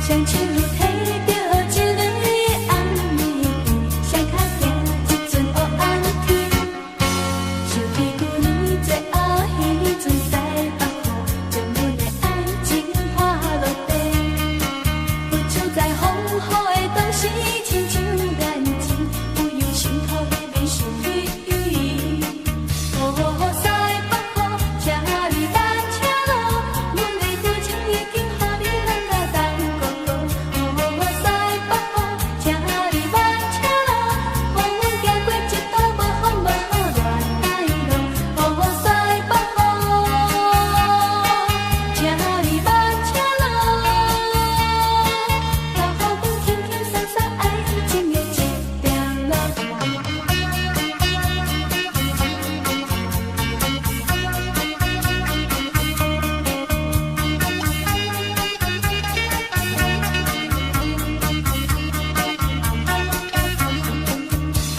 雙手提著一蕊紅玫瑰，雙跤行這陣黑暗天。想起舊年最後彼陣西北雨，將阮的愛情潑落地。付出在風雨的當時，親像眼睛，不由心頭彼面想起伊。哦，西北雨，請你慢車路，阮的舊情已經予你放甲東哥哥。哦，西北雨，請你慢車路，予阮行過這道無風無雨戀愛路。哦，西北雨，請你慢車路，留予阮輕輕鬆鬆愛情的這條路。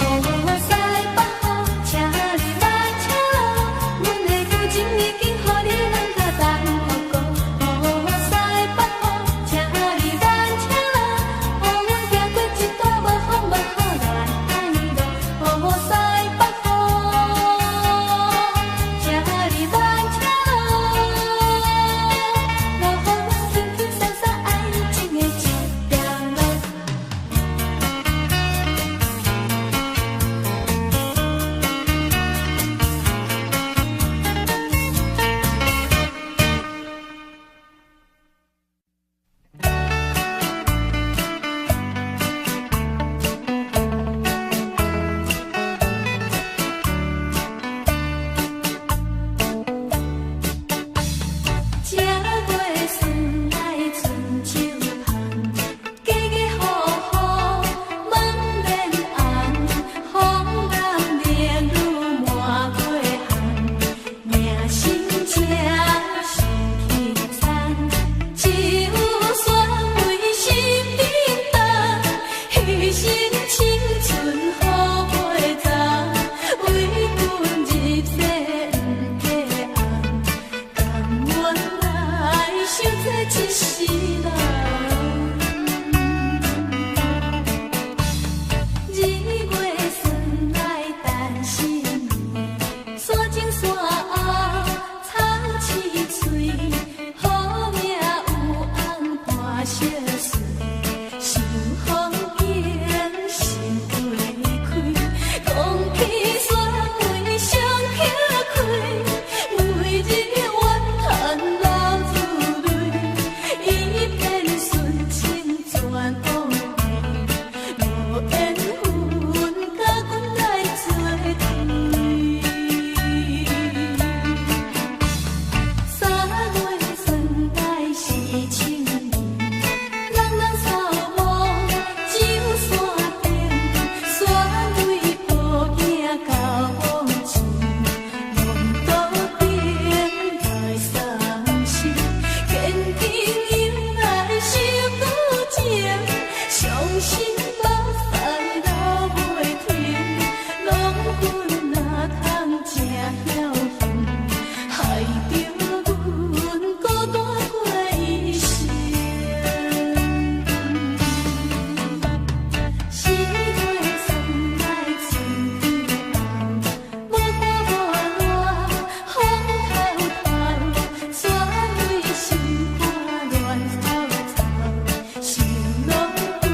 哦，西北雨，請你慢車路，阮的舊情已經予你放甲東哥。哦，西北雨，請你慢車路，予阮行過這段無風無雨戀愛路。哦，西北雨，請你慢車路，留予阮輕輕鬆鬆愛情的這條路。正月酸來春秋芳，家家戶戶滿面紅，風男烈女滿街巷，迎新車心凄惨，酒煞為心叮當，犧牲青春予陪葬，為君入世毋嫁翁。甘願來受這一世人。二月酸來陳新年，山前山後藏刺喙，好命有翁伴相隨，想風景心花開，講起煞為傷口開，每日怨嘆流珠淚，一片純情全枉費，無緣分佮阮來做對。三月酸來是清明，人人掃墓上山頂，煞為抱囝到墓前，墓桌頂來送死，堅定忍耐受苦情，傷心目屎流袂停，郎君若通這曉幸，害著阮孤單過一生。四月酸來春天紅，無寒無熱風透透，煞為心肝亂糟糟，想郎君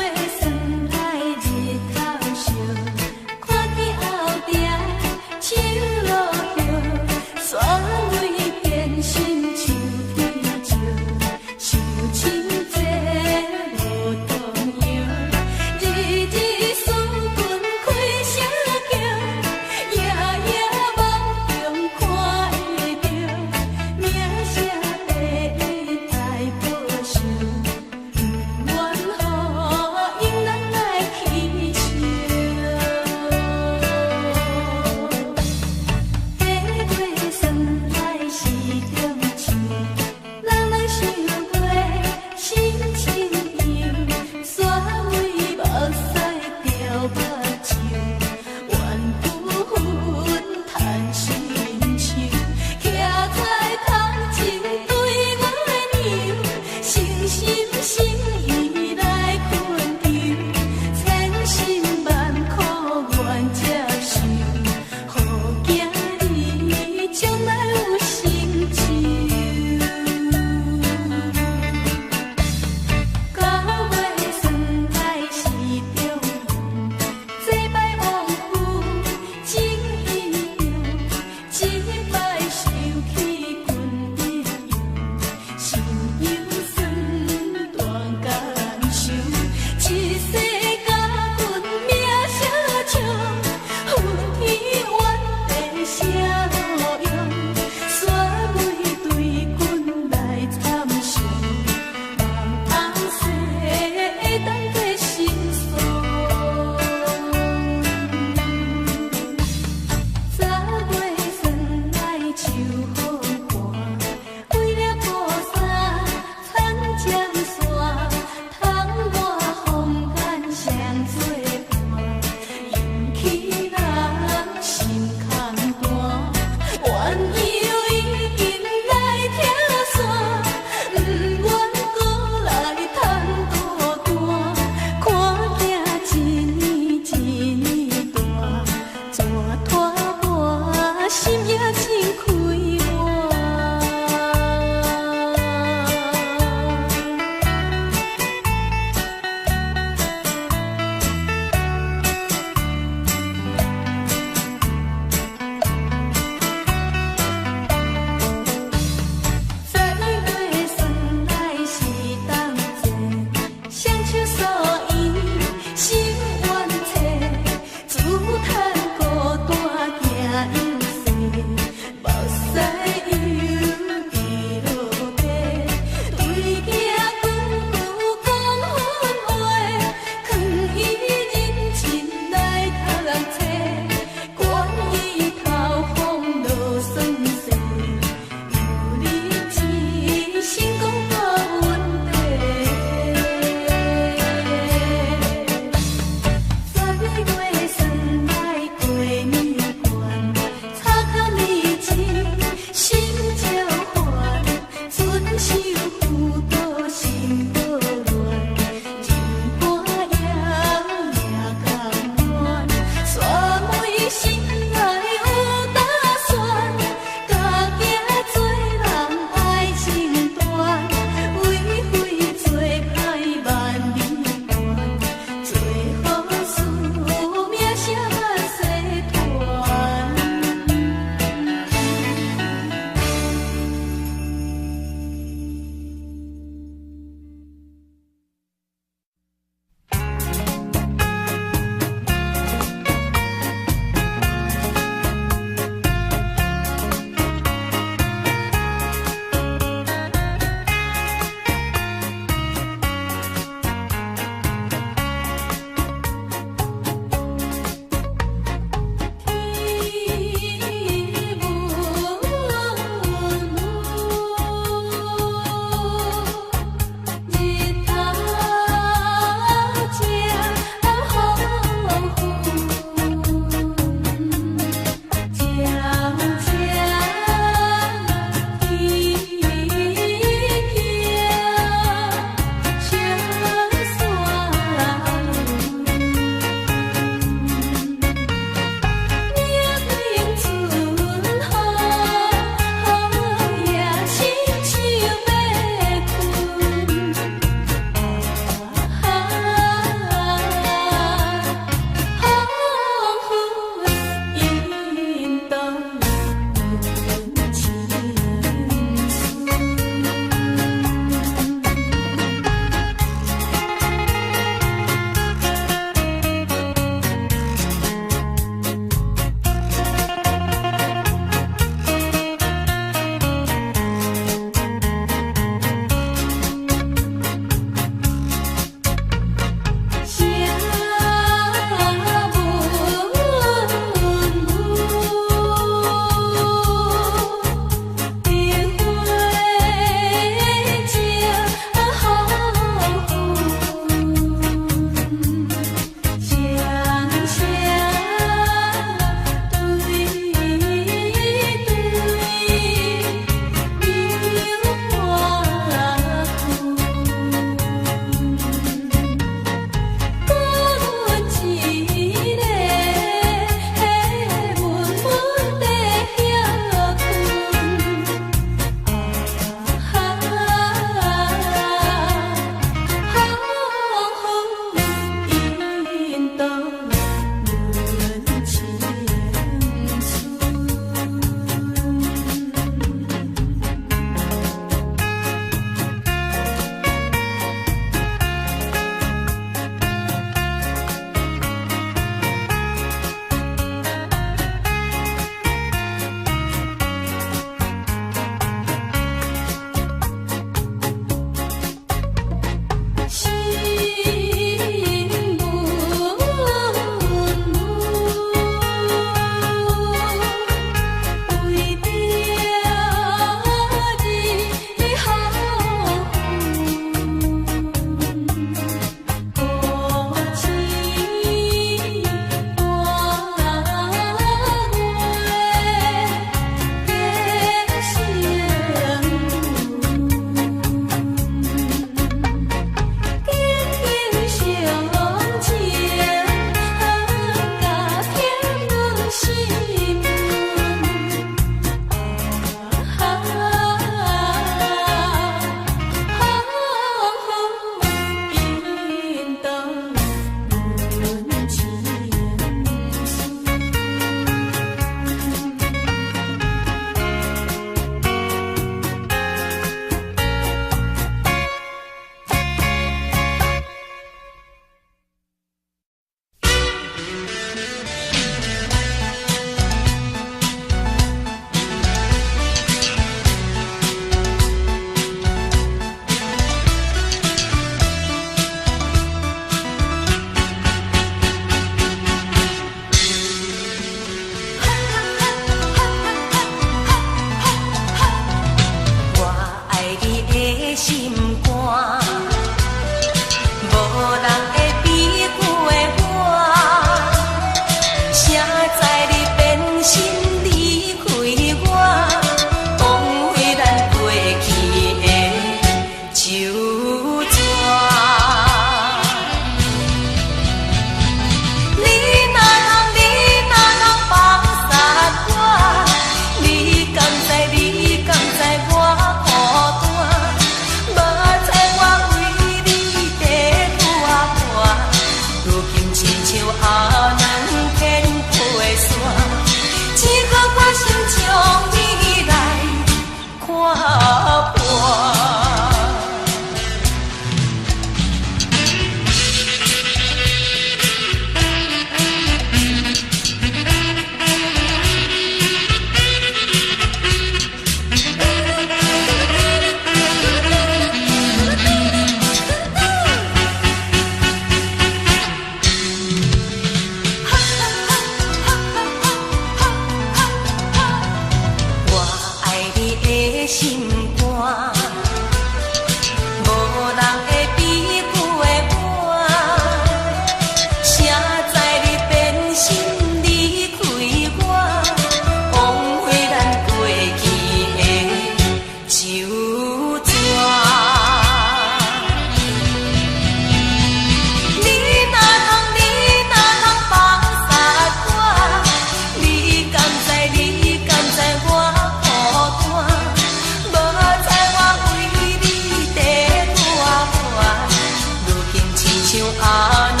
像阿娘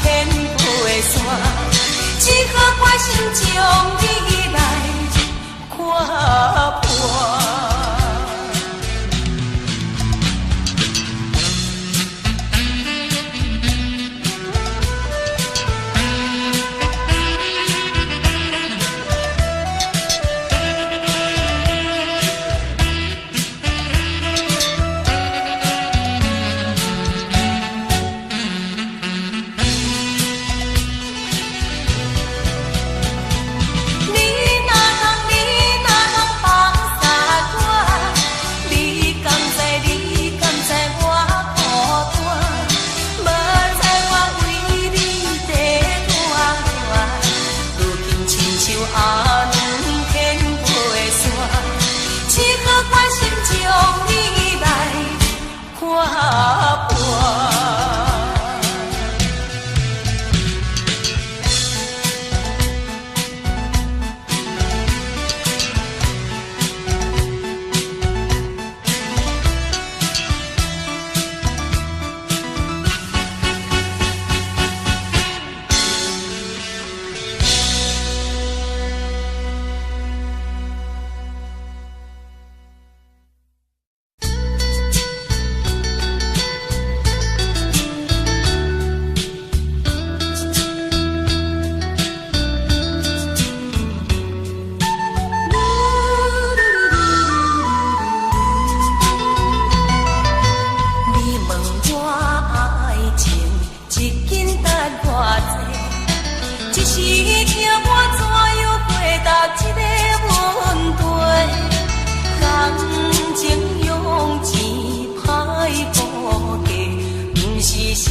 天賦的山，只好決心將你來看破。你若通，你若通放捒我，你敢知？你敢知我孤單？無知我為你在偌熱，如今親像阿娘天賦的山，只好決心將你來看破。你問我愛情一斤值偌濟？一時叫我怎樣回答這個問題？感情用錢歹估計，毋是生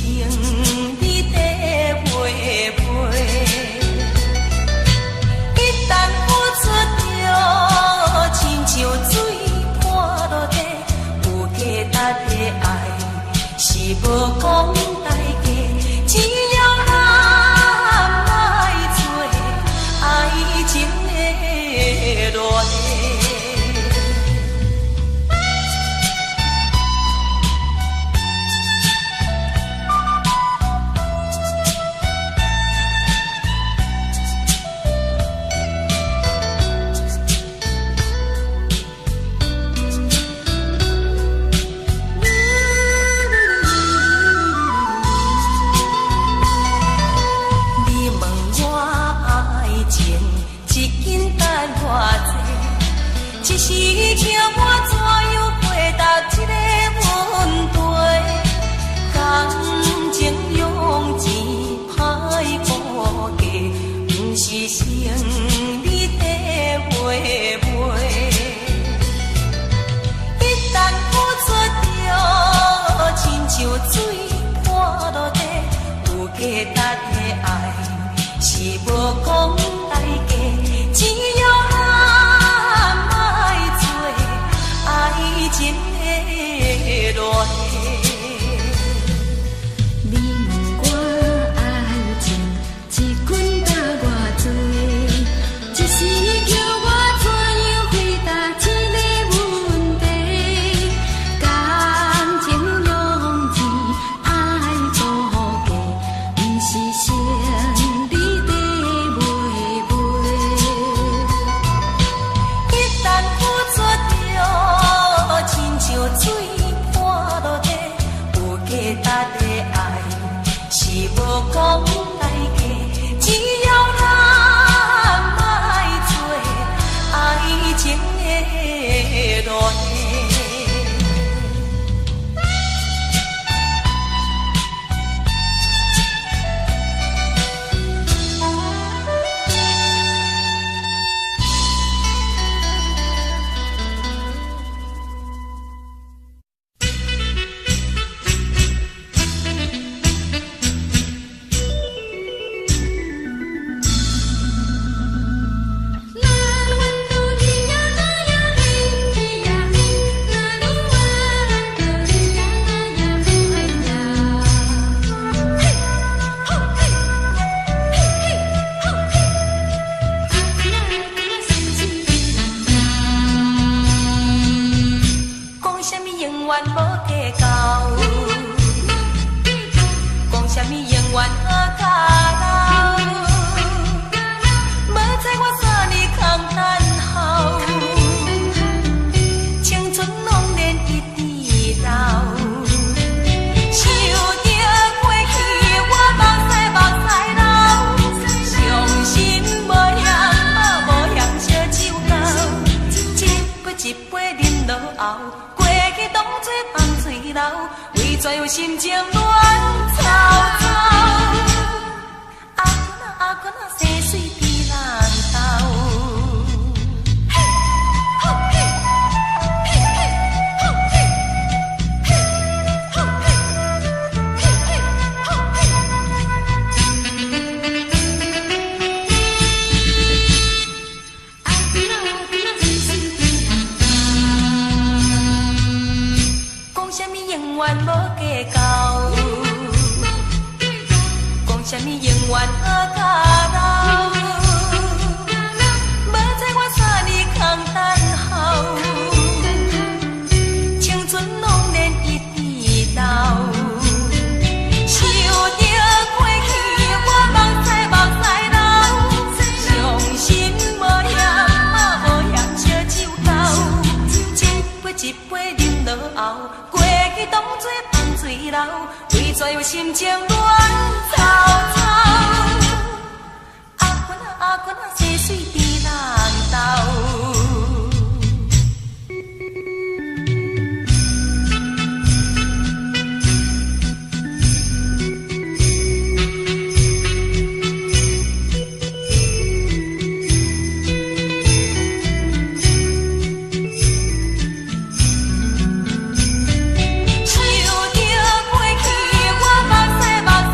理在買賣。一旦付出著，親像水潑落地，有價值的愛是無講代價，只要咱莫做愛情的奴隸。你問我愛情一斤值偌濟？一時叫我怎樣回答這個問題？感情用錢歹估計，毋是生理在買賣。一旦付出著，親像水潑落地，有價值的愛是無講代價，只要咱莫做愛情的奴隸。你問我愛情一斤值偌濟？一時叫我怎樣回答這個問題？感情用錢愛估計，毋是生理在買賣。一旦付出著，親像水潑落地，有價值的愛是無講代價，只要咱莫做愛情的奴隸。永遠好甲老。無知我三年空等候，青春枉然一直流。想著過去，我目屎目屎流，傷心無嫌嘛無嫌燒酒夠，一杯一杯啉落喉，過去當作放水流，為怎樣心情亂糟糟？阿公啊阿公啊，生水比人豆。嘿，吼嘿，嘿嘿，吼嘿，嘿，吼嘿，嘿嘿，吼嘿。阿公啊阿公啊，生水比人豆。講啥物永遠無計較，講啥物永遠好甲老。無知我三年空等候，青春枉然一直流。想著過去，我目屎目屎流，傷心無嫌嘛無嫌燒酒夠，一杯一杯啉落喉，過去當作放水流，為怎樣心情亂糟糟？阿公啊阿公啊，生水比人豆。想著過去，我目屎目屎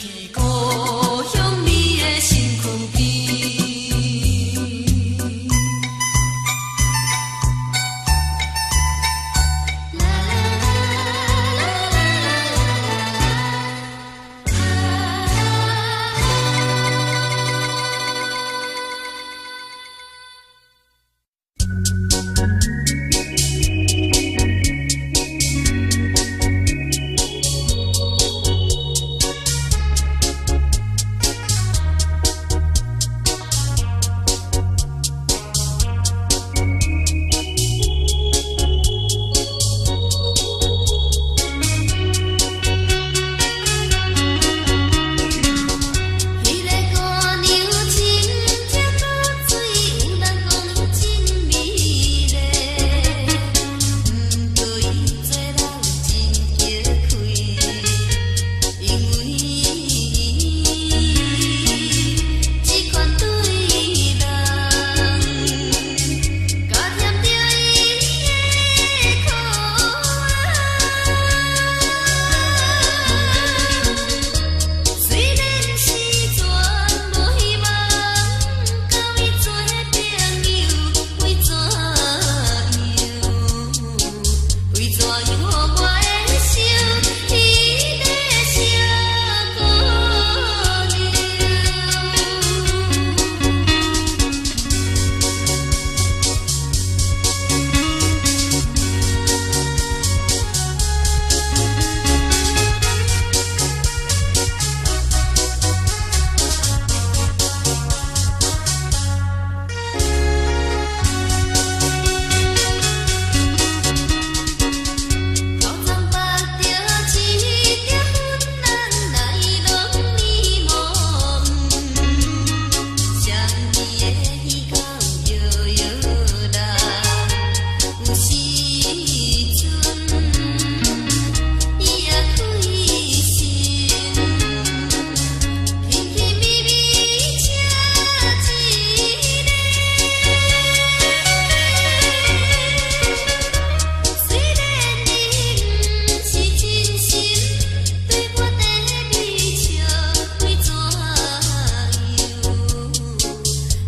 去故鄉你的身軀邊。彼个姑娘真正足水，有人講伊真美麗，毋過伊做人真娇氣，因為這款對人，加添著伊的可愛。雖然是全無希望，佮伊做朋友，為怎樣？為怎樣予我會想彼个小姑娘？頭鬃縛著一條粉紅內籠呢毛，雙邊的耳孔搖搖啦，有時陣伊也開心，甜甜蜜蜜請一个。雖然伊毋是真心對我的微笑，為怎樣？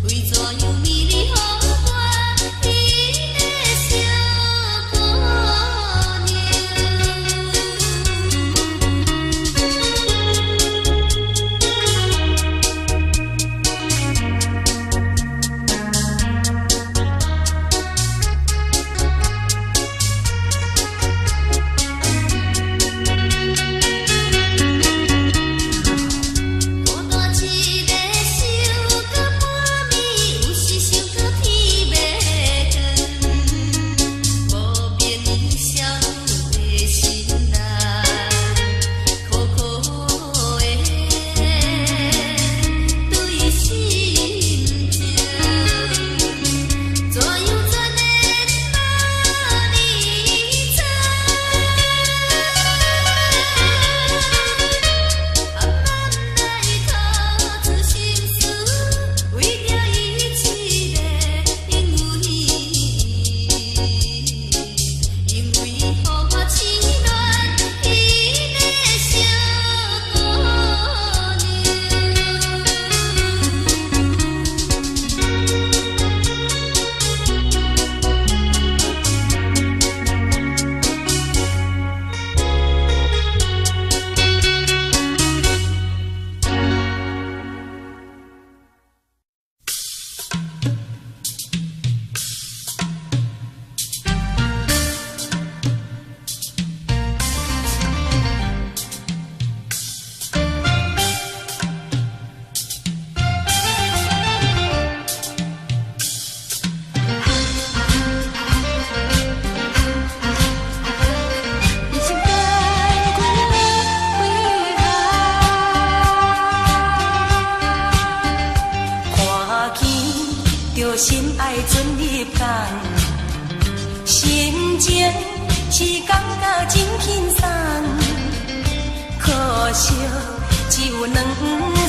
為怎樣美麗予我彼个小姑娘？孤單一个想到半暝，有時想到天欲光，無眠少女的心內，苦苦的對心情，怎樣怎會無你知？暗暗內投資心思，為著伊一個，因為因為予我癡戀彼个小姑娘。人生等幾回合？看見著心愛準入港，心情是感覺真輕鬆。可惜只有兩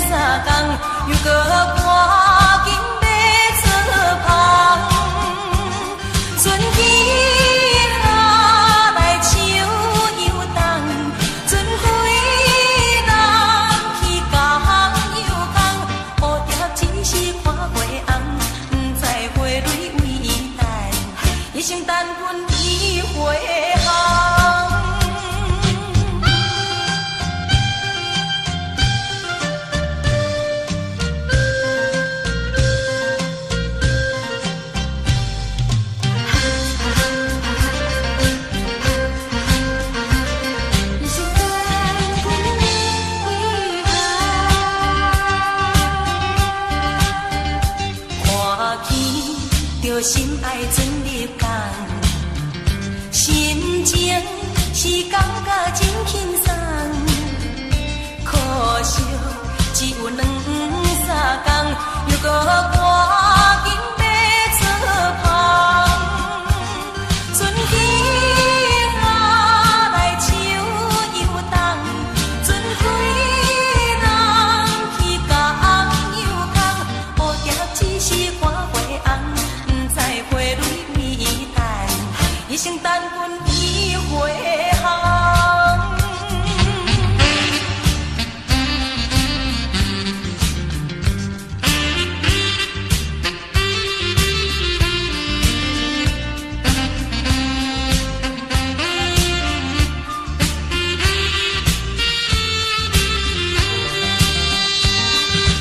三工，又閣趕緊欲出帆。船起下來手又重，船開人去講。著心愛陣入工，心情是感覺真輕鬆。可惜只有兩三工，猶閣趕緊欲出帆。船起下來手又重，船開人去工又空，烏蝶只是看花紅，毋知花蕊為等，一生等阮伊回航。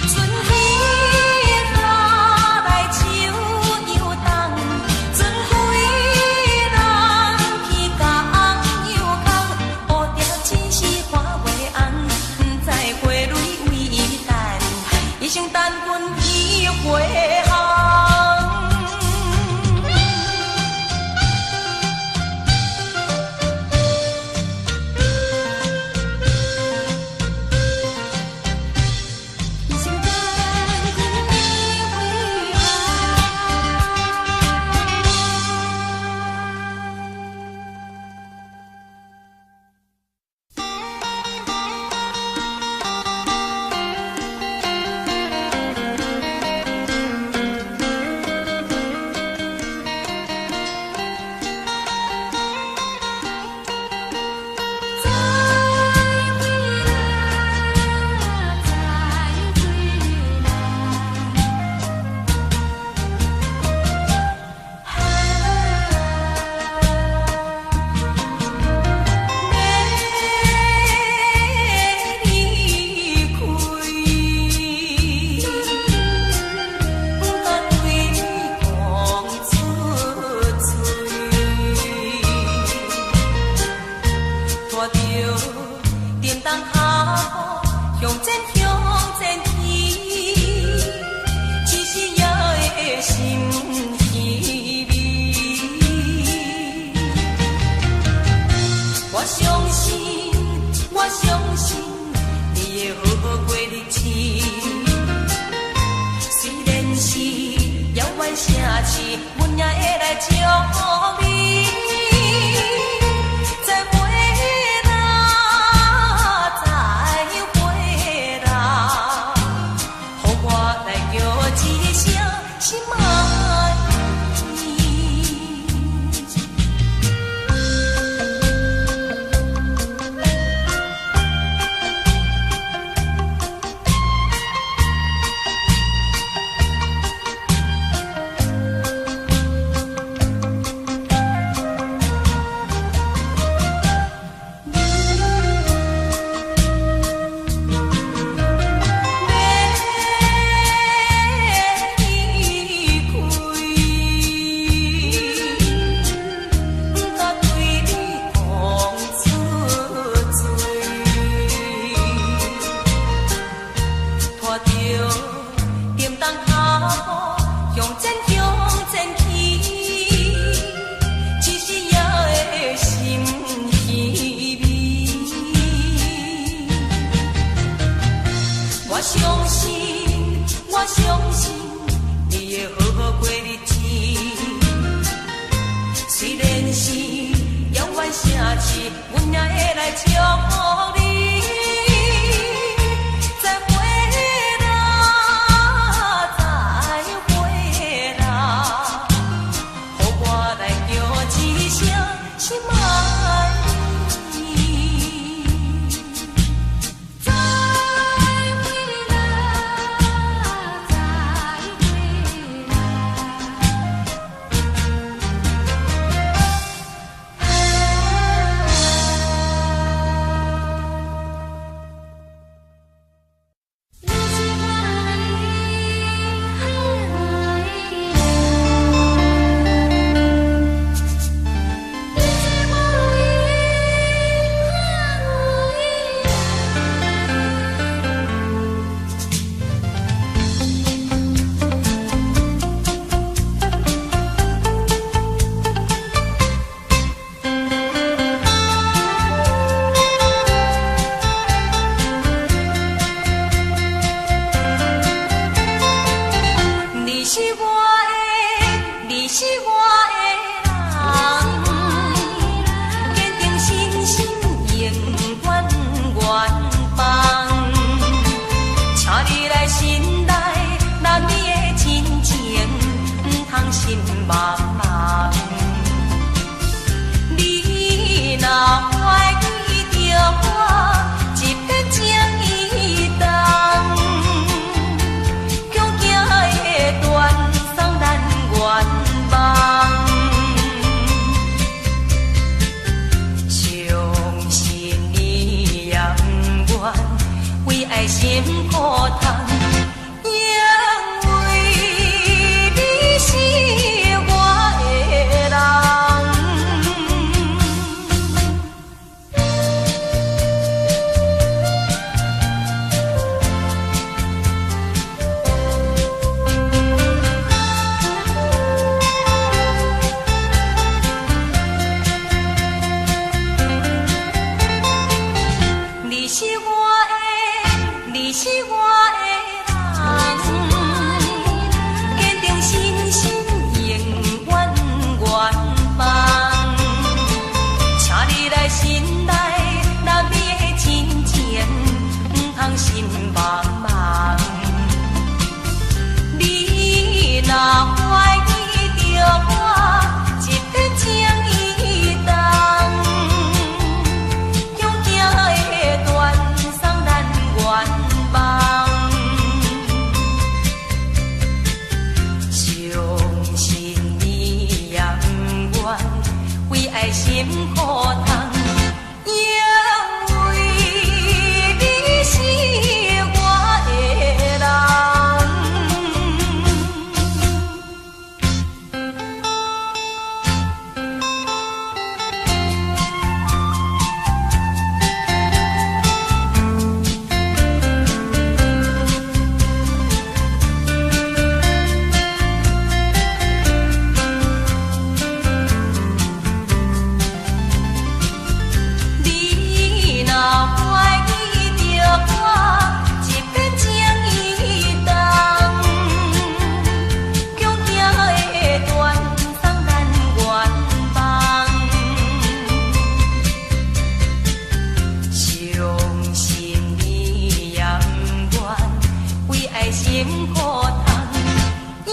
船起下來手又重，船開人去工又空，烏蝶只是看花紅，毋知花蕊為等，一生等阮伊回航。一生等阮伊回航。再會啦，再會啦。欲離開，不敢對你講出嘴，拖著沉重跤步向前向前去，只是也會心稀微。我相信，我相信你會好好過日子。雖然是遙遠城市，阮也會來祝福你。再會啦，再會啦，予我來叫一聲心愛你。欲離開，不敢對你講出嘴，拖著沉重跤步向前向前去，只是也會心稀微。我相信，我相信你會好好過日子。雖然是遙遠城市，阮也會來祝福你。再會啦，再會啦，予我來叫一聲心愛你。再會啦，再會啦。心內，男女的親情，毋通心茫茫。你若懷記著我，一片情意重，強行的斷送咱願望。相信你也毋願為愛心苦痛，因為你是我的人。你是我的，你是我的人，堅定信心，永遠願望。請你來信賴男女的親情，毋通心茫茫。你若懷記著我，一片情意重。強行的斷送咱願望，相信你也毋願為愛心苦痛，因為你是我的人。你若懷記著我，一片情意重，強行的斷送咱願望。相信你也毋願為愛心苦痛，因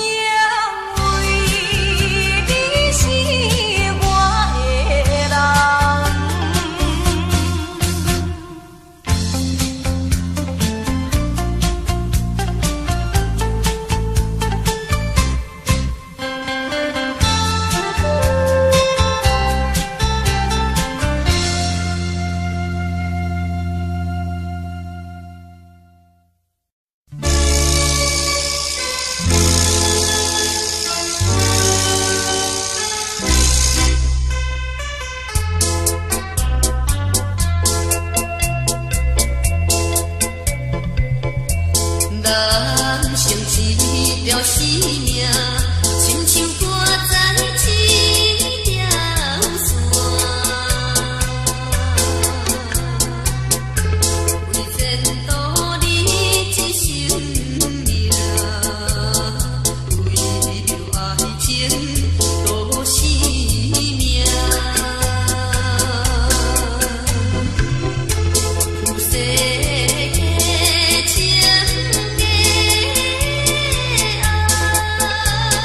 為你是我的人。人生一條生命，親像掛在一條線，為前途你一生命，為著愛情賭性命。普世的情假愛，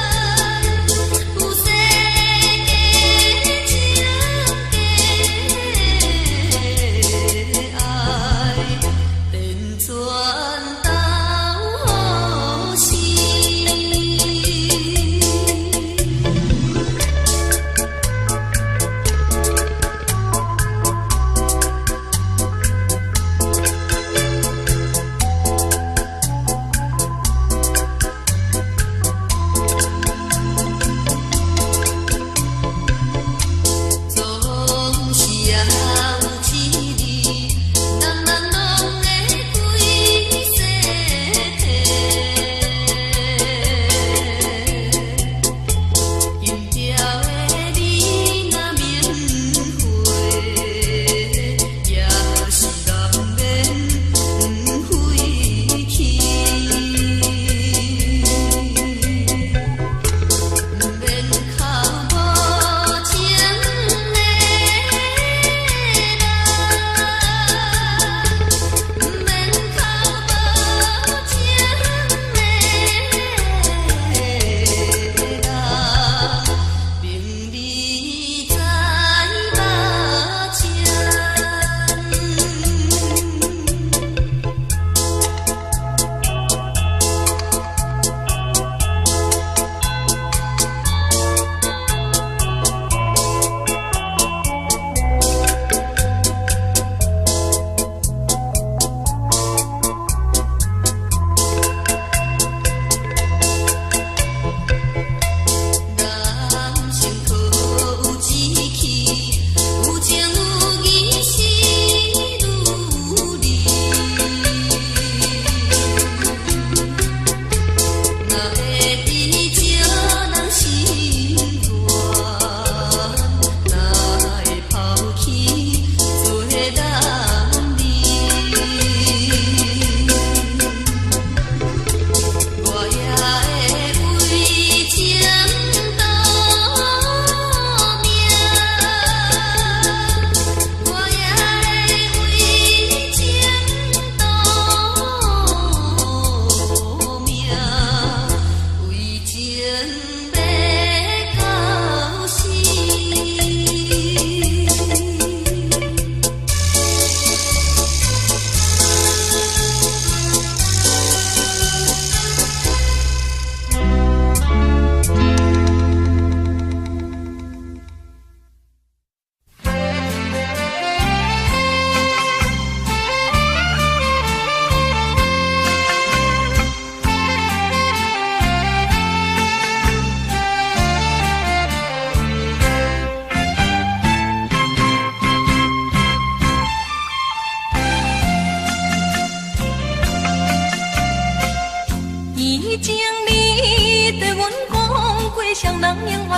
誰人永遠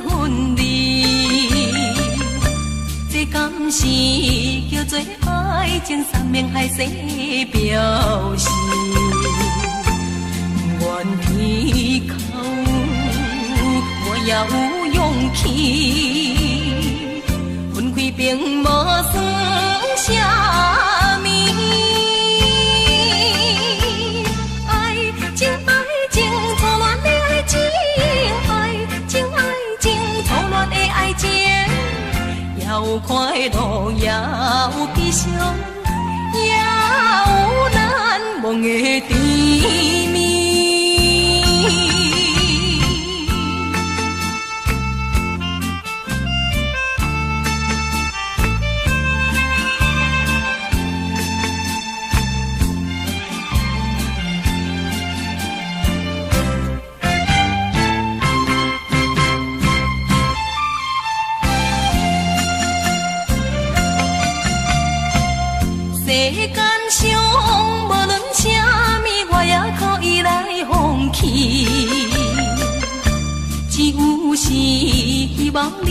毋分離。這敢是叫做愛情山盟海誓表示？不願天空，我也有勇氣，分開並無算啥物。愛情愛情錯亂的愛情，愛情愛情錯亂的愛情，也有快樂，也有悲傷，也有難忘的甜蜜。世間上無論啥物，我也可以來放棄。只有是希望你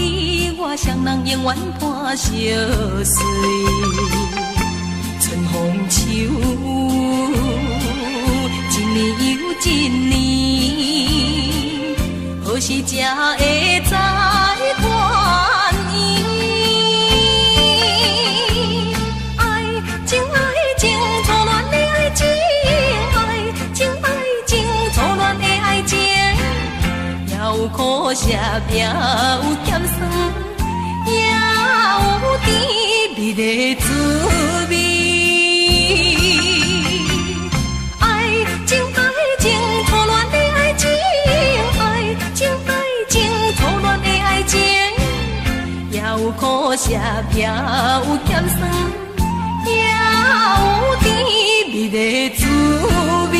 我誰人永遠伴相隨。春風秋雨，一年又一年，何時才會再團圓？愛情愛情錯亂的愛情，愛情愛情錯亂的愛情，也有苦澀，也有鹹酸，也有甜蜜的滋味。愛情愛情錯亂的愛情，愛情愛情錯亂的愛情，也有苦澀，也有鹹酸，也有甜蜜的滋味。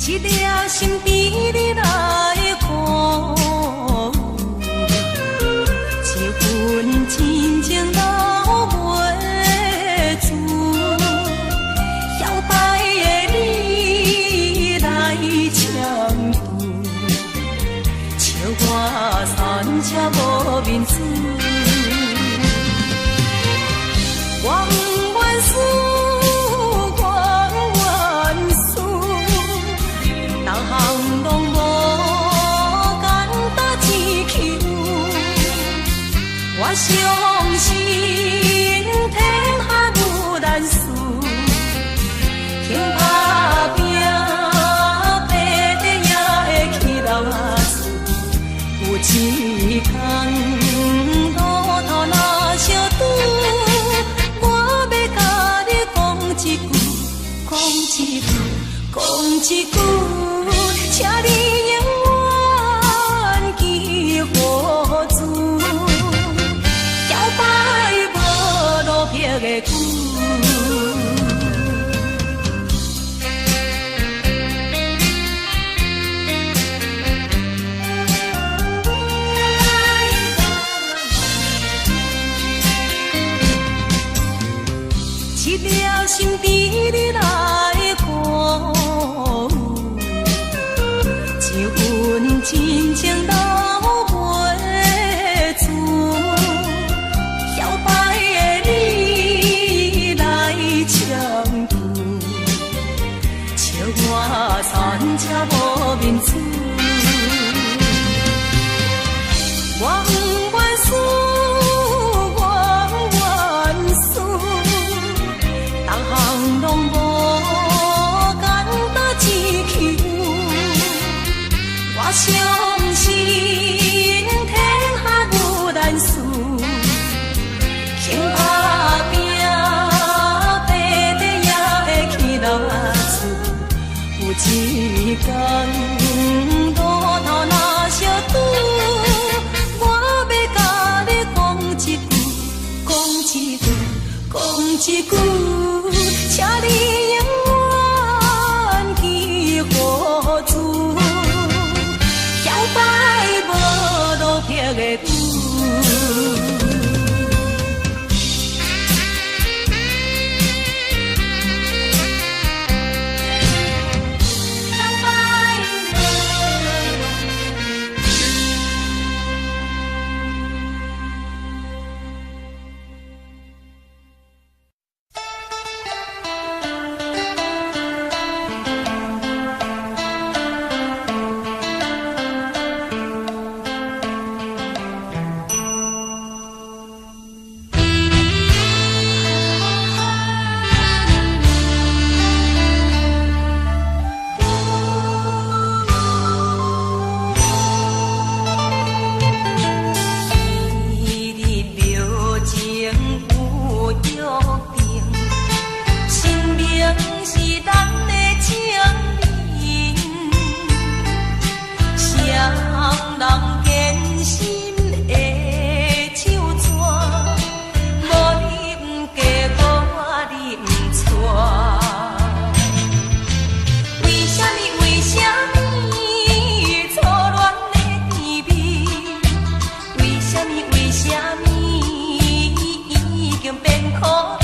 一粒心伫你内湖，一份真情留袂住，摇摆的你來相拄，笑我三尺無面子，我不願輸，我不願輸。逐項攏無簡單只求，我相信天下無難事，肯打拼，爬得也會去老厝。有一天路途若相拄，我欲共你講一句，講一句，講一句。請你永遠記予住，搖擺無路泊的久。一粒心佇你內湖，一份真情留袂住，搖擺的你來相拄，笑我三尺無面子。我不願輸，我不願輸，逐項攏無簡單只求。我相信。有一工路頭若相拄，我欲共你講一句，講一句，講一句，請你永遠記予住，搖擺無落魄的久。昔日庙前有約定，神明是咱的證明。誰人堅心的手紙，無你毋嫁，無我你毋娶。為啥物？為啥物初戀的甜蜜？為啥物？為啥物已經變苦味？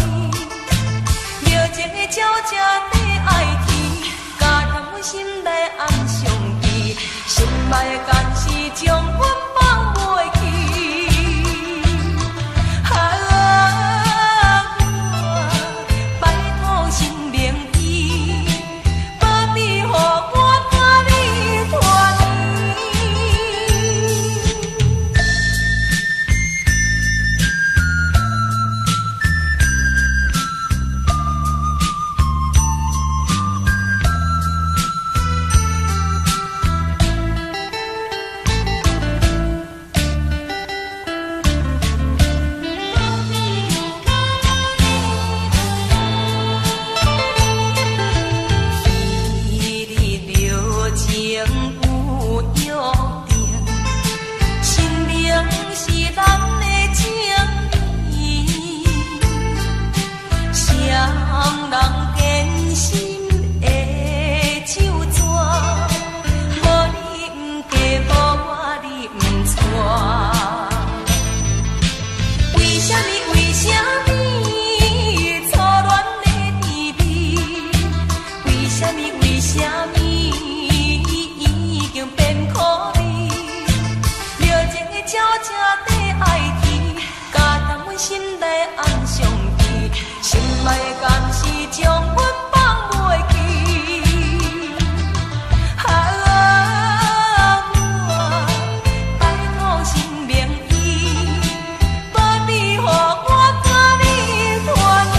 熱情的鳥只短愛甜，加添阮心內暗傷悲。心愛的干是將阮放袂記。啊，我拜託神明醫，保庇予我佮你團圓。昔日庙前有約定，神明是咱的證明。誰人堅心的手紙，無你毋嫁，無我你毋娶。為啥物？為啥物初戀的甜蜜？為啥物？為啥物已經變苦味？熱情的鳥只短愛甜，加添阮心內暗傷悲。心愛的敢是將阮放袂記？啊，我拜託神明醫，保庇予我佮你團圓。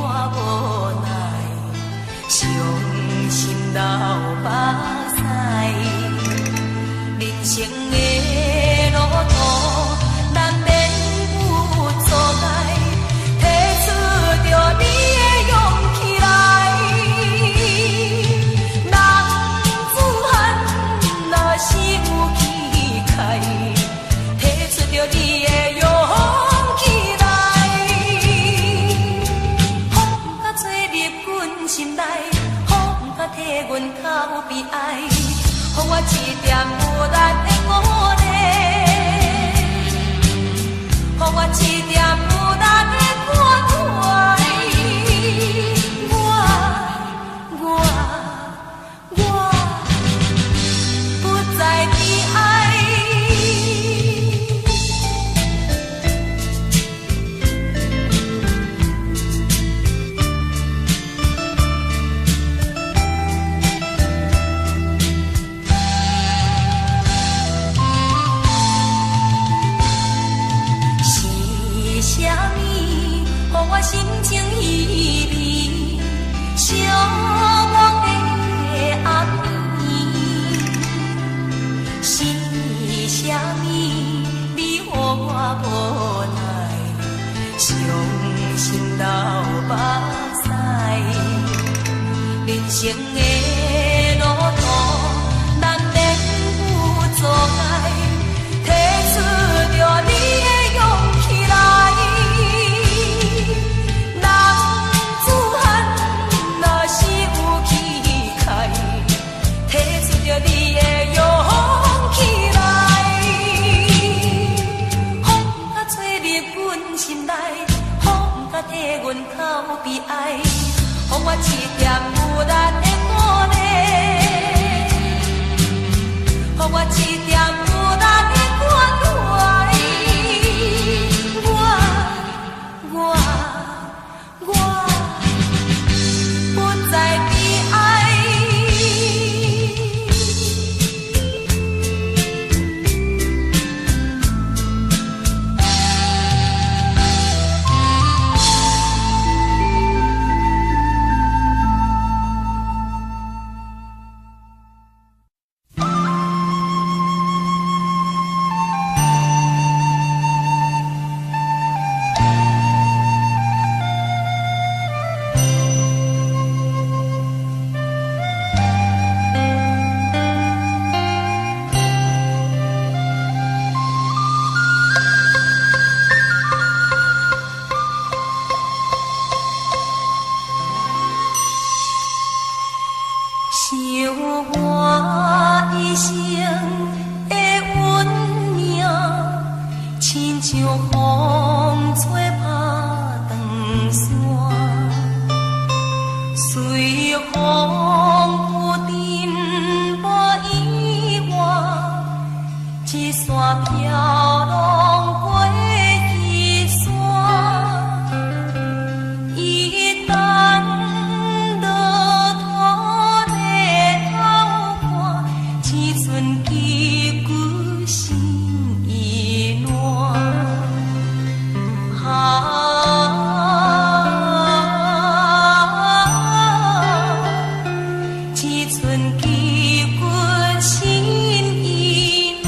我無奈，傷心流目屎。人生的路途難免有阻礙，提出著你的勇氣來。男子漢若是有氣概，提出著你的勇氣來。風毋敢吹入阮心內，雨毋敢替阮哭悲哀，予我一點無力的鼓勵，予我一點無力的關懷。我我我不再悲哀。是啥物予我心情稀微，寂寞的暗暝？是啥物你予我無奈，傷心流目屎？人生的路途難免有阻礙，提出著你的勇氣來。男子漢若是有氣概，提出著你的勇氣來。風毋敢吹入阮心內，雨毋敢替阮哭悲哀，予我一點無力的鼓勵，予我一點無力的關懷。我我我不再悲哀。想我一生的運命，親像風吹拍斷線，隨風浮沉無意外，一線飄浪過彼山。一旦落土低頭看，一寸肌骨心已軟。啊，一寸肌骨心已軟。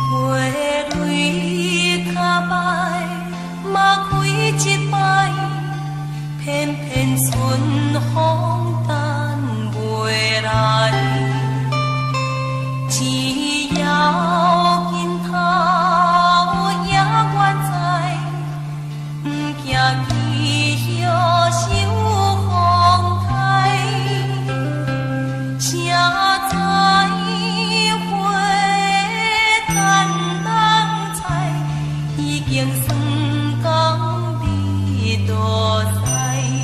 花蕊跤擺嘛開一擺，偏偏春風等袂來。只要鏡頭也願在，毋驚枝葉受風颱。誰知花等人採，已經算工伫倒西。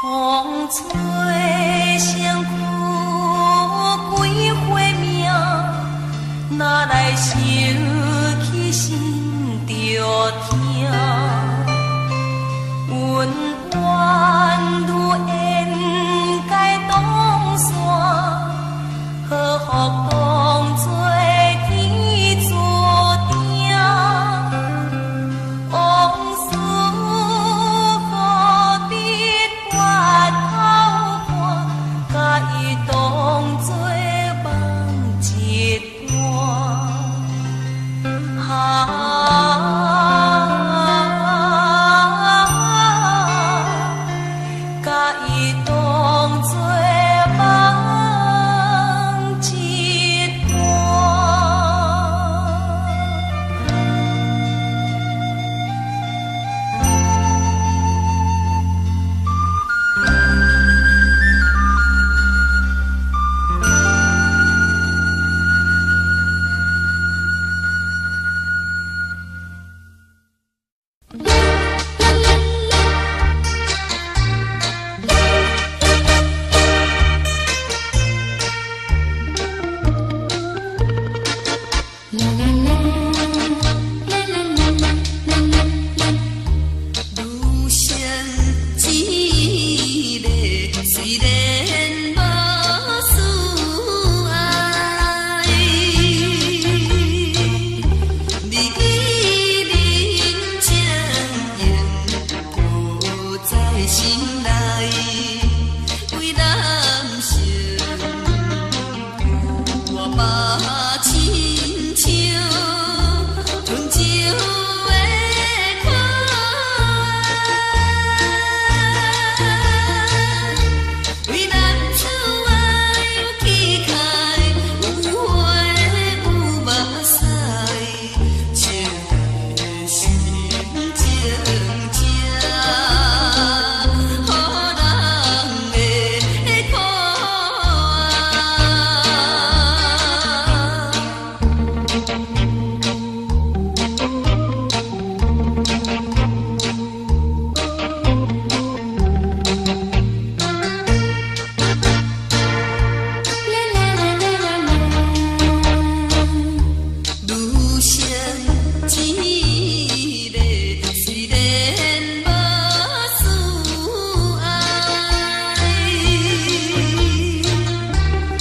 風吹身軀規歲命，哪來想起心著疼。恩怨如煙蓋擋線，好福當作天注定。往事何必回頭看，共伊當作夢一段。啊，共伊當作夢一段。啦啦啦，啦啦啦啦啦啦。女生一个雖然無事愛，你人情永無在心內，為男性我把親像吞酒的苦愛，為男子愛有氣概，有血有目屎，情的心情情，予人的苦愛。啦啦啦啦啦啦。女生一个雖然無事愛，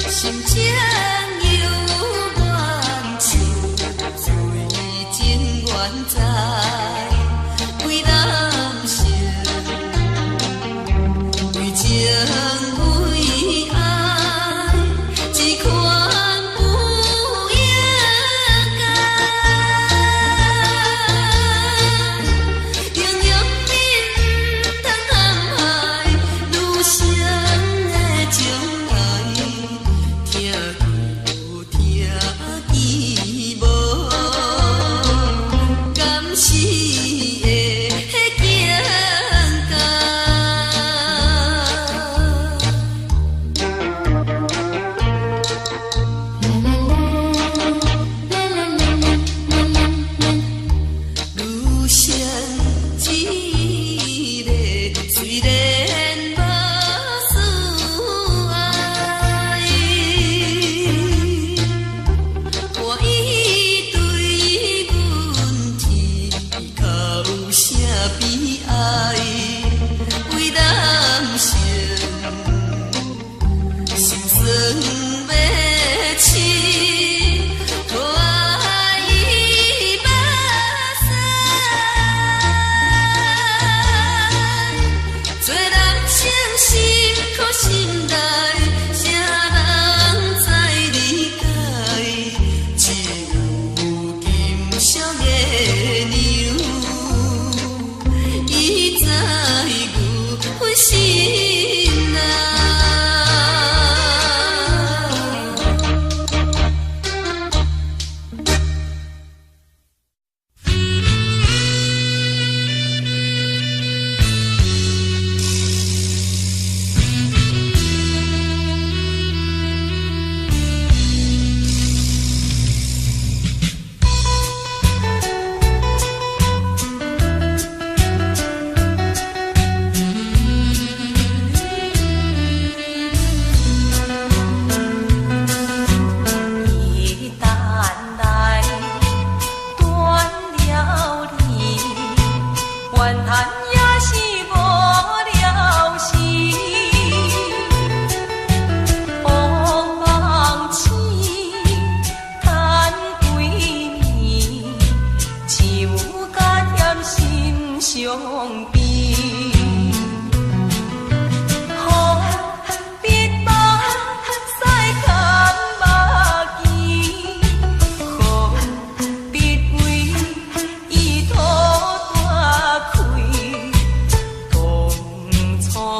心情猶原像水情原在，為男性，為情為愛，這款不應該。永遠毋通陷害女生的情愛，疼有疼見無，敢是會境界？啦啦啦，啦啦啦啦啦啦。女生一个雖然無事愛，看伊對阮天較有啥悲哀？為男性心酸欲拭，拖伊目屎。做男性心苦心內，啥人知理解？只有金惜的娘，伊知阮心內。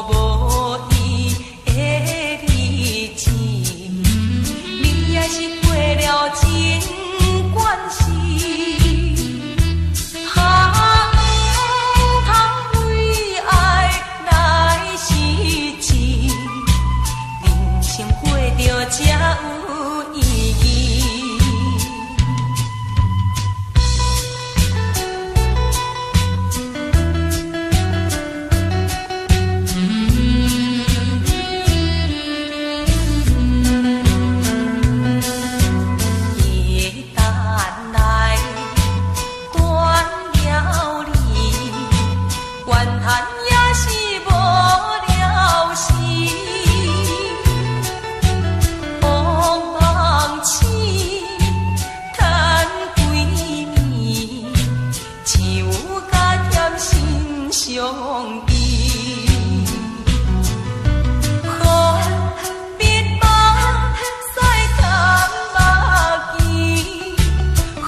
無伊的日子，你也是過了真慣勢，哈，毋通為愛來失志，人生過著才有意義。伊等來斷了理，怨嘆也是無了時。往夢醒，嘆幾暝，只有甲甜心相依。何必目屎含目墘？何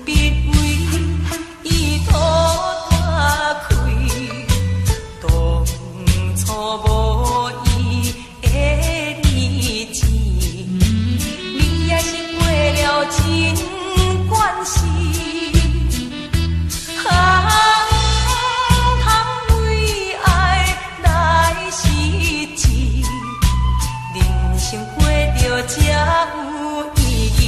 必為伊吐大氣？當初無伊的日子，你也是過了真慣勢。哈，毋通為愛來失志，人生過著才有意義。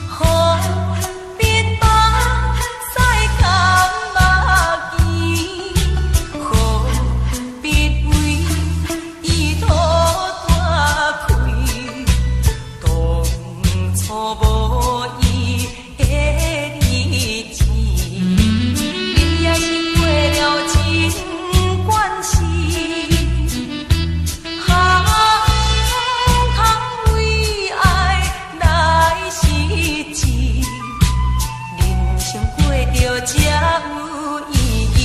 何必目屎含目墘？何必為伊吐大氣？當初無伊的日子，你也是過了真慣勢。哈，毋通為愛來失志，人生過著才有意義。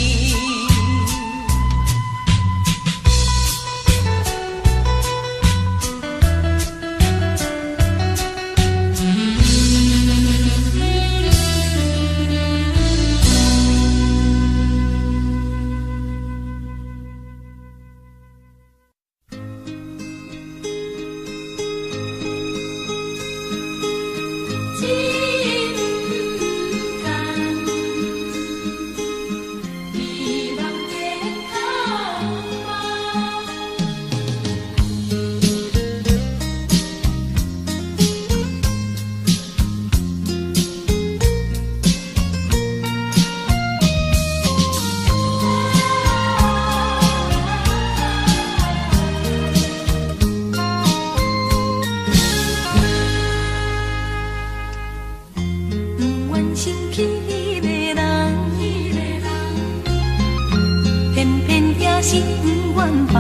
真毋甘，希望健康嗎？不願生彼个人，偏偏也是不願放。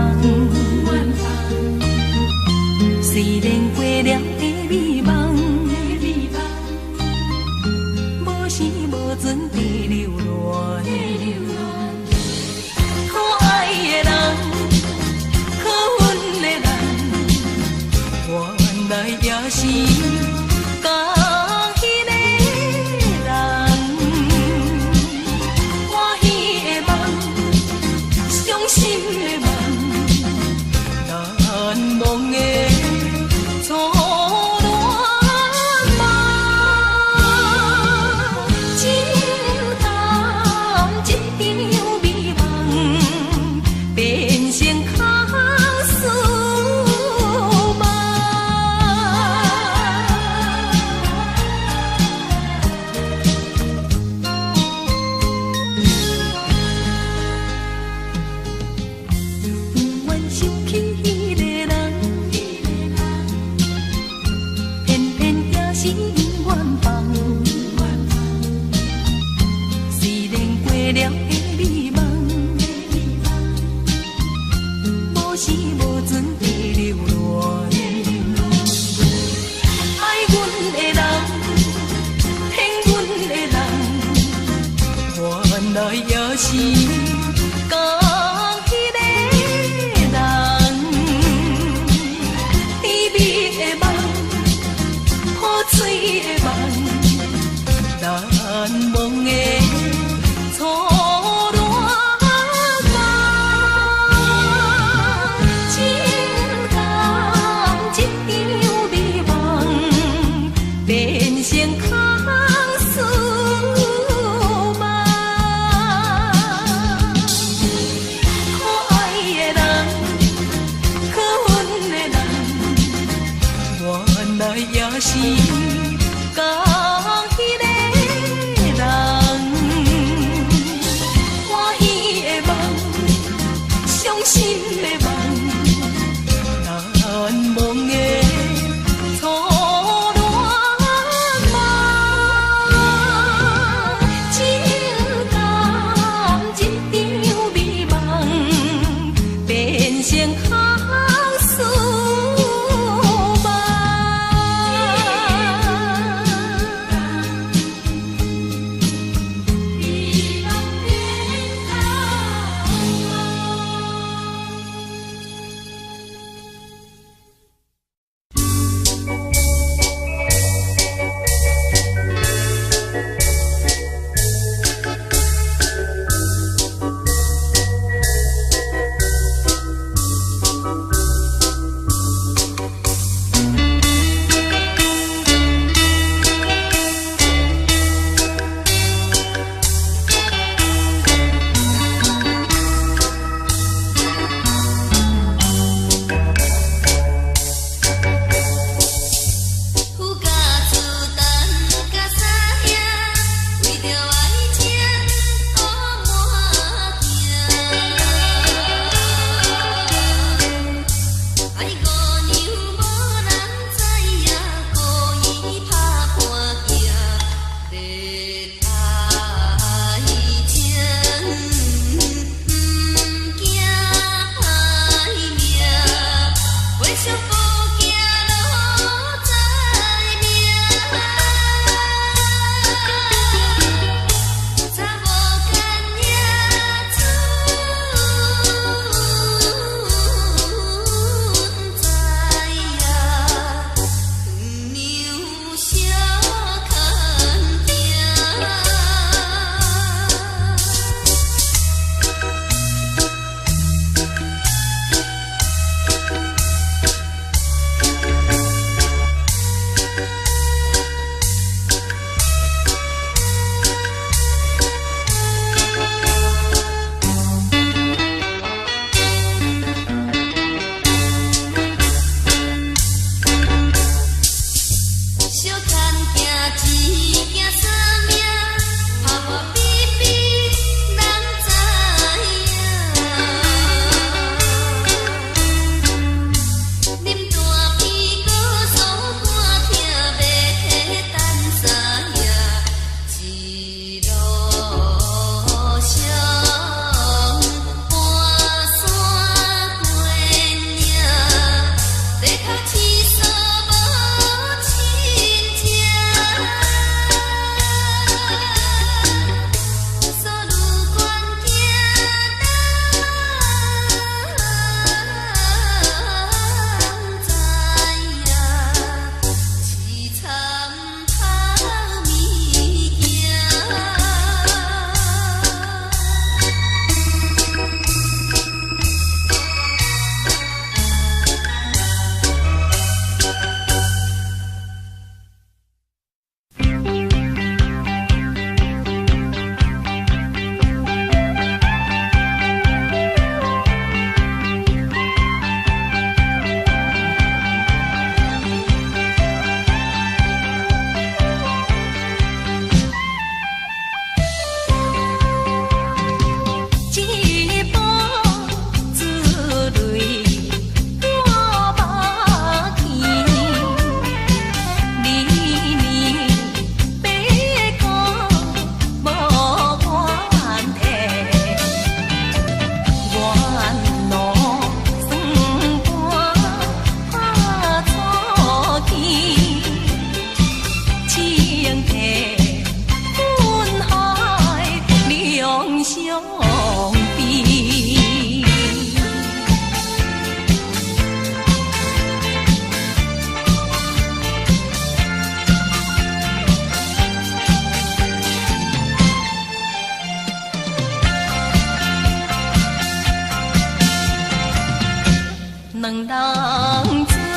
雖然過了的美夢，無時無陣地留戀。可愛的人，可恨的人，原來也是同彼个人。歡喜的夢，傷心的夢，難忘的初戀夢。真甘這場美夢變成空思夢。是仝彼个人，歡喜的夢，傷心的夢，難忘的初戀夢，情感一場美夢，變成空思夢。夫甲子等甲三兄，為著愛情烏滿行。愛五娘無人知影，故意拍破鏡，欲愛情毋驚歹命，話惜無驚路知命。查某干領出知影，娘相牽聽。相牽行一行三命，拍破比比人知影。啉大鼻哥所肝疼，欲等三兄，一路上跋山過嶺，地頭廁所無親情。所女關行人知影，凄慘頭物件。一步珠淚滿目耳，年年白骨無怨啼，願路酸伴拍醋耳，情體分海兩相悲。兩人。